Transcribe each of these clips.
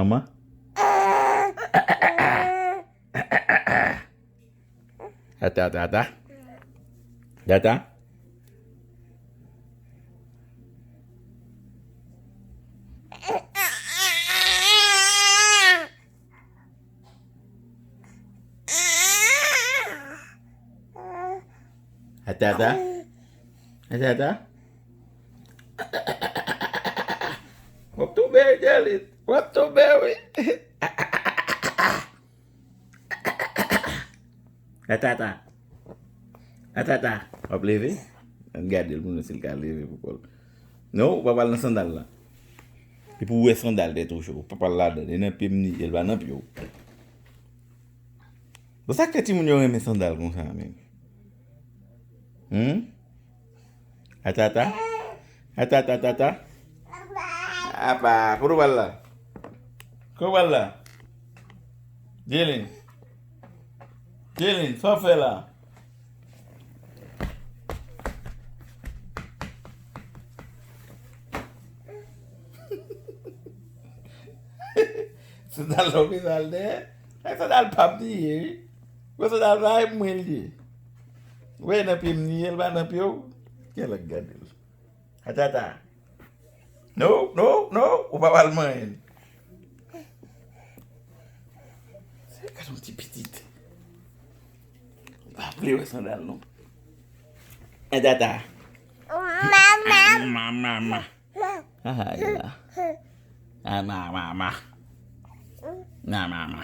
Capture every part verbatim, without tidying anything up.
Manman. Ata, ata, ata. Ata. Ata, ata. Ata, ata. W ap tonbe, Jelin. W ap tonbe, wi. Atata. Atata. W ap leve? Ann gade l pou nou si l ka leve pou kò l. Non, ou pa pral nan sandal la. Epi w wè sandal tèt ou cho. Ou pa pral ladan l. E nan pye m li ye, l pa nan pye w. Bon, sa k fè timoun yo renmen sandal konsa menm? Hmm? Atata? Atata, atata? Apa, kote w pral la? Kote w pral la? Jelin. Jelin, sa w fè la? Sandal la w bezwen al dèyè? Ay, sandal pa m li ye, wi. Gwo sandal pa e mwen li ye. Ou wè nan pye m li ye, l pa nan pye w. Kè lòt gade l. Atata. No, no, no, ou pa pral manyen l. Se gade yon ti pitit. Ou pa vle wè sandal non. Atata. Mama. Mama, mama. Ay la. Ay, ma, ma, ma. Ma, ma, ma.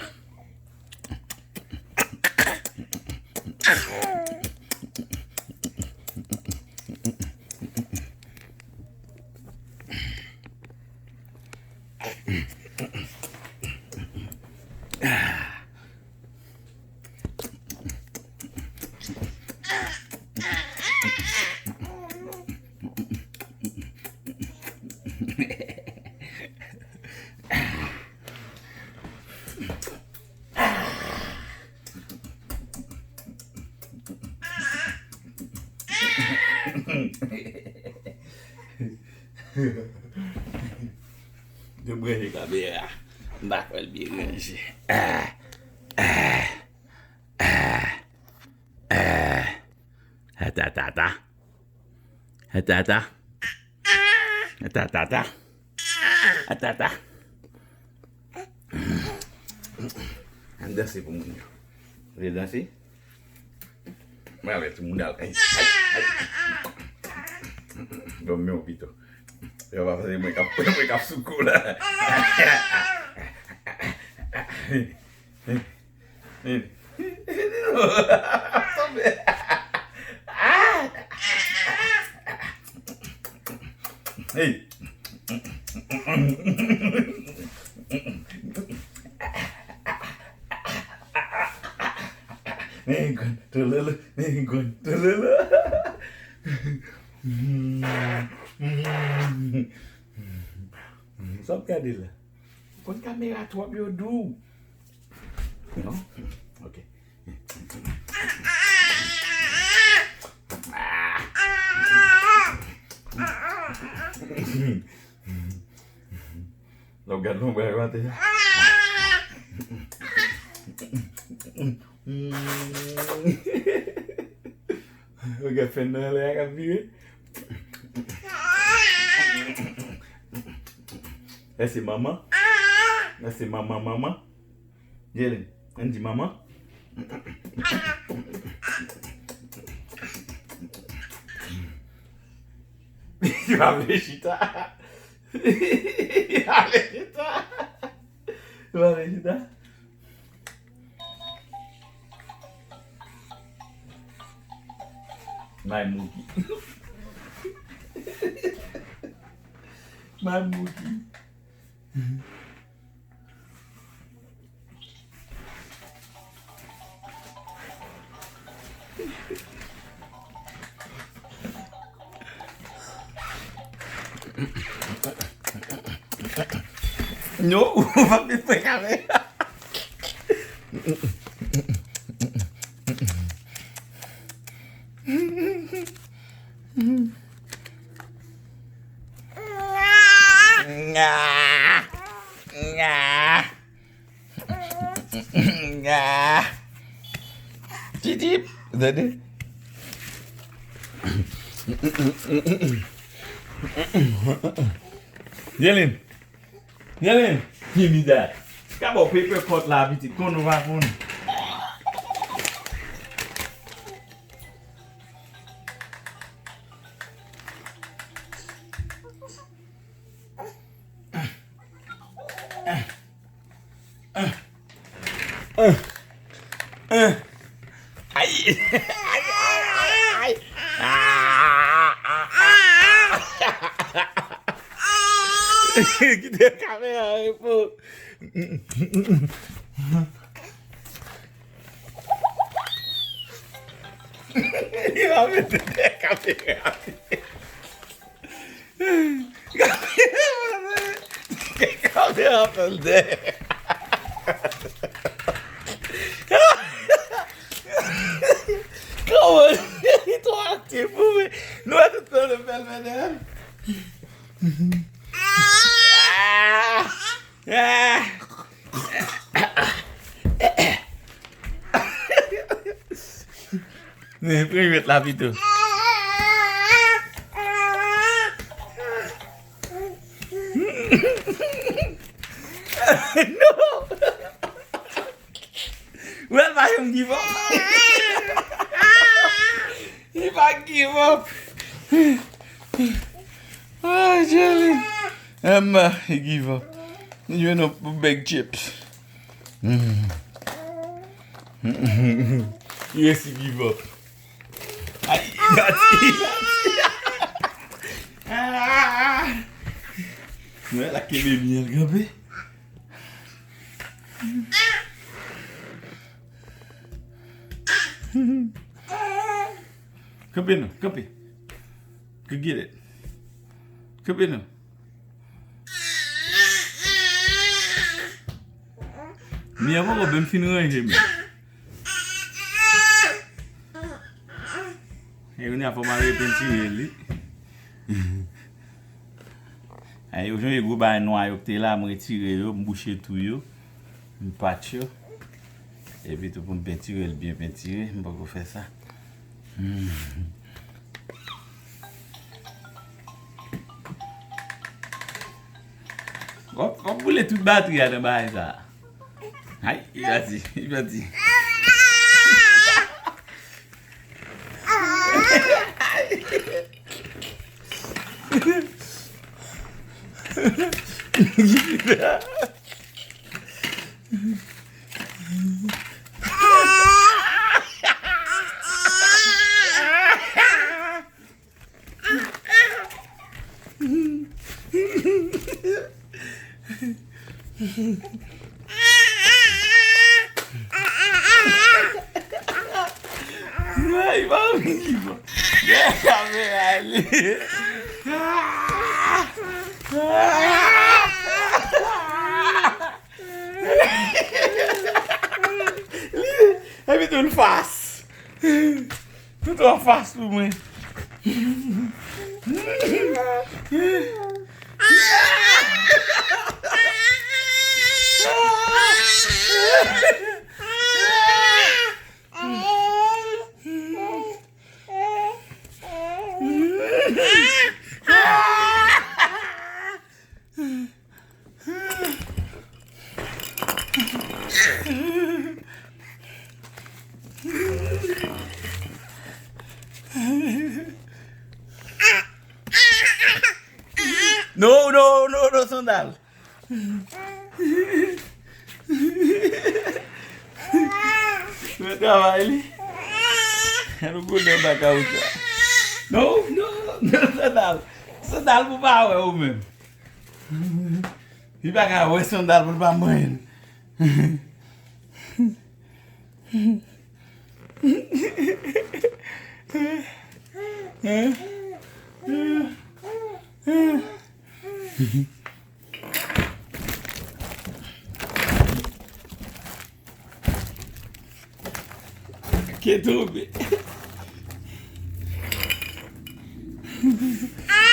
Yo branche kamera. M pa kwè l byen branche. Ah, ah, ah, ah. Ata, ata, ata. Ata, ata. Ata, ata, ata. Ata, ata. Ann danse pou moun yo. Vle danse? Mwen avè ti moun al. Ay, ay, ay. Bon, men pito. Yo pa panse mwen k ap, mwen k ap sou kou la. Hey. Hey, gwan, tululu, hey, gwan, tululu. Sa w ap gade la? Konn kamera twòp yo dou. Non? Ok. Lè w gad lonbraj ou atè a. Ou gad fèn nan anlè a k ap vire. Èske se manman? Èske se manman, manman? Jelin, ann di manman. Li pa vle chita. Li pa vle chita. Li pa vle chita. My monkey. My monkey. Non, ou pa vin pran kamera. Nga. Nga. Titip. Tande. Jelin. Jelin. Give me that. Ka ba w paper cut la, pitit, konn ou pa konn. Ay! Ay, ay, ay, ay! Ah, ah, ah, ah! Kite kamera repo. Li pa mete dèyè kamera. Kamera fè l dèyè. Kòman li twò aktif pou mwen. Nou wè tout tan nou fè l fè dèyè. Ah! Ah! Men, pran jwèt la pito. Non! Ou wè l pa janm give up. Li pa give up. Ah, Jelly. Emma, li give up. Li jwenn yon bag chips. Mm. Li resi give up. Ay, li pati, li pati. Ah! Mwen la kenbe byen l kanpe. Kanpe non, kanpe. Go get it. Kanpe non. Mi an poko menm fin ranje men. E kounye a fò m al repentire li. Ay, yo, jan gwo bagay nwa yo k te la, m retire yo, m bouche twou yo, m patch yo. Epi tou pou m pentire l byen pentire, m poko fè sa. Hmm. W ap, w ap boule tout batri a nan bagay sa a. Ay, li pati, li pati. Ay, mami, bon. Gade kamera li. Li, epi tou l fas. Tout anfas pou mwen. No, no, no, no, sandal. Mwen travay li. An nou goumen anba kawoutchou. No, no, no, sandal. Sandal pou pa wè ou menm. Li pa ka wè sandal pou l pa manyen. Ke tonbe. Ah!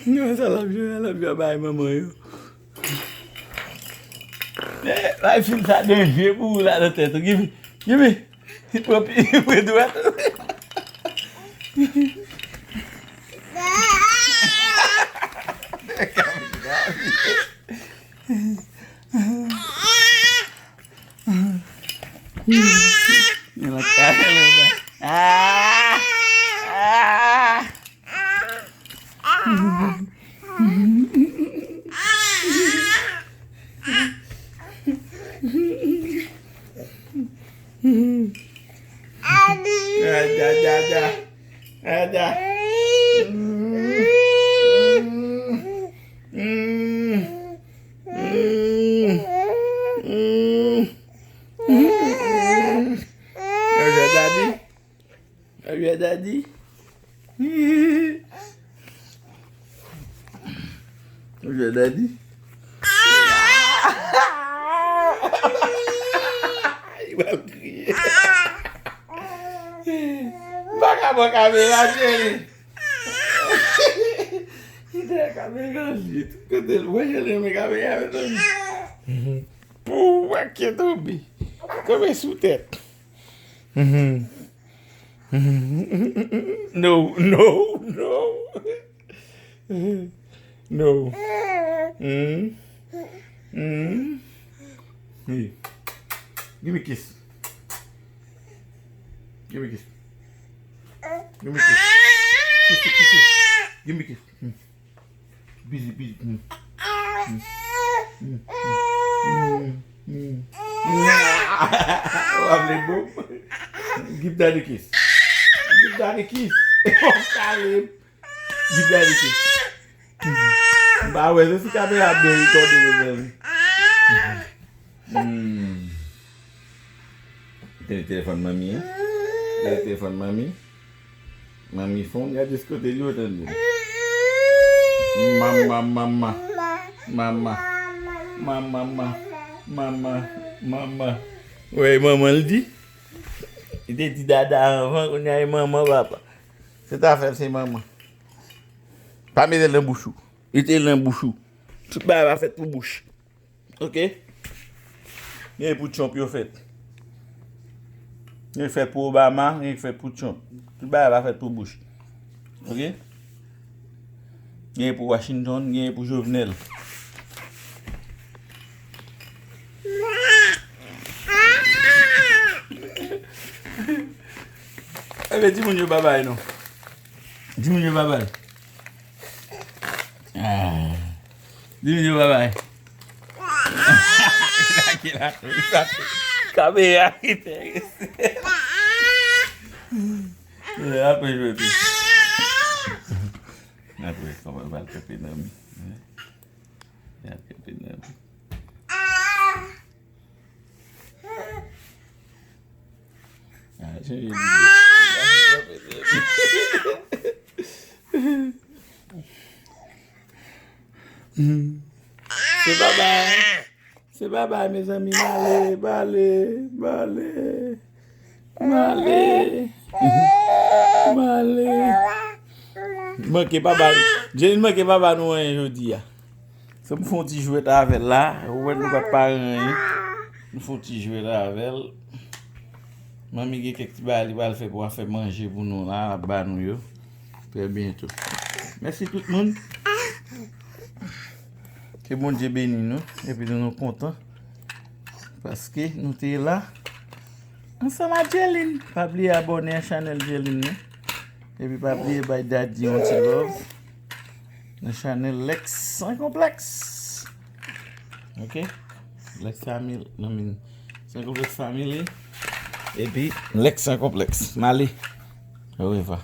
Nan sa l ap jwe a, l ap jwe a bay manman yo. Bay fil sa danje pou ou la nan tèt ou. Gimme, gimme. Li pran pi, li pran dwèt. Li nan kay la. Ah! Ah! Ada, ada, ada. Ada. Ada, daddy. Are you a daddy? Are you a daddy? Li pral kriye. M pa ka pran kamera, cheri. Li dèyè kamera, li tout kote l. Wè, li renmen kamera, mezanmi. Pou w wè ke tonbe. Tonbe sou tèt. Mhm. No, no, no. No. Mm. Mm. Hey. Give me kiss. Give me kiss. Give me kiss. Kiss it, kiss it. Give me kiss. Mm. Busy, busy. Mm. Mm. Mm. Mm. Mm. Mm. Ou ap vle bon? Give daddy kiss. Give daddy kiss. Give daddy kiss. Mm. M pa wè se si kamera ap byen rekòde, mezanmi. Mm. Tande telefòn manmi, hein? Tande telefòn manmi. Manmi fon, gade s kote li yo tande. Mama, mama. Mama. Mama, mama. Mama, mama. Wè, manman l di. Li te di dada anvan, kounye a e manman, papa. Se ta fè l, se manman. Pa mete l nan bouch ou. Li te nan bouch ou. Tout bagay pa fèt pou bouch. Ok? Gen pou Trump yo fèt. Gen fèt pou Obama, gen fèt pou Trump. Tout bagay pa fèt pou bouch. Ok? Gen pou Washington, gen pou Jovenel. Ebyen, di moun yo babay non. Di moun yo babay. Ah. Di moun yo babay. Kamera ki enterese. Apre jwe pi. Apre, kòman l pral kanpe nan mi? Hein? L ap kanpe nan mi. Ah, chanje lide. Se babay. Se babay, mezanmi. M ale, m ale, m ale. M ale. M ale. Manke papa. Jelin manke papa nou anyen jodi a. Se pou fè yon ti jwèt avè l la. Ou wè nou pa t pa anyen. Nou fè yon ti jwèt avè l. Manmi gen kèk ti bagay li pral fè pou fè manje pou nou la, l ap ba nou yo. Trè byento. Mèsi tout moun. Ke Bondye beni nou. Epi nou, nou kontan. Paske nou te la ansanm ak Jelin. Pa bliye abòne a chanèl Jelin nan. Epi pa bliye bay Daddy yon ti love nan chanèl Lex Sans Complexe. Ok? Lex Family, non, min, Sans Complexe Family. Epi Lex Sans Complexe. M ale. Orevwa.